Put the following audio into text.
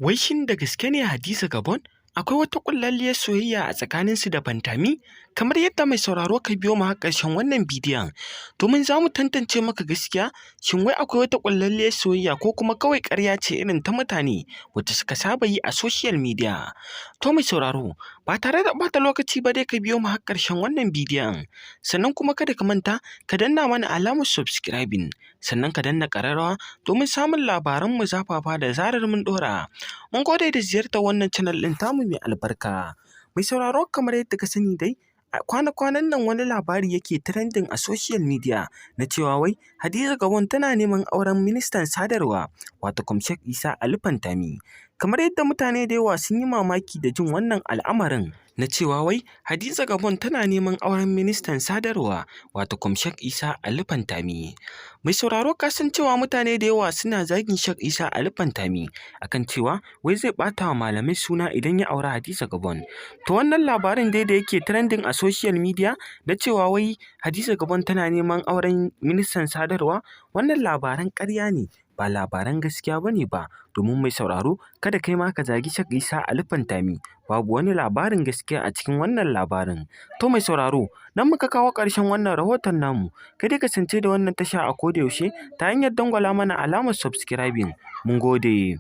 Wai shin da gaske ne Hadiza Gabon akwai wata ƙullalliyar soyayya a tsakaninsu da Pantami? Kamar yadda mai sauraro ka biyo mu har ƙarshen wannan bidiyon domin za mu tantance maka gaskiya, shin wai akwai wata ƙullalliyar soyayya ko kuma kawai ƙarya ce irin ta mutane wacce suka saba yi a social media? To mai sauraro, ba tare da ɓata lokaci ba dai ka biyo mu har ƙarshen wannan bidiyon, sannan kuma kada ka manta ka danna mana alamar subscribing, sannan ka danna ƙararrawa domin samun labaranmu zafafa da zarar mun ɗora. Mun gode da ziyartar wannan channel ɗin tamu mai albarka. Mai sauraro, kamar yadda ka sani dai, a kwana-kwanan nan wani labari yake trending a social media na cewa wai Hadiza Gabon tana neman auren ministan sadarwa, wato Sheikh Isa Ali Pantami. Kamar yadda mutane da yawa sun yi mamaki da jin wannan al'amarin na cewa wai Hadiza Gabon tana neman auren ministan sadarwa, wato Sheikh Isa Ali Pantami. Mai sauraro, ka san cewa mutane da yawa suna zagin Sheikh Isa Ali Pantami akan cewa wai zai ɓata wa malamai suna idan ya auri Hadiza Gabon. To wannan labarin dai da yake trending a social media na cewa wai Hadiza Gabon tana neman auren ministan sadarwa, wannan labaran ƙarya ne, ba labaran gaskiya ba ne ba, domin mai sauraro, kada kai ma ka zagi Sheikh Isa Ali Pantami, babu wani labarin gaskiya a cikin wannan labarin. To mai sauraro, nan muka kawo ƙarshen wannan rahoton namu, kai dai kasance da wannan tasha a koda yaushe ta hanyar dangwala mana alamar subscribing. Mun gode.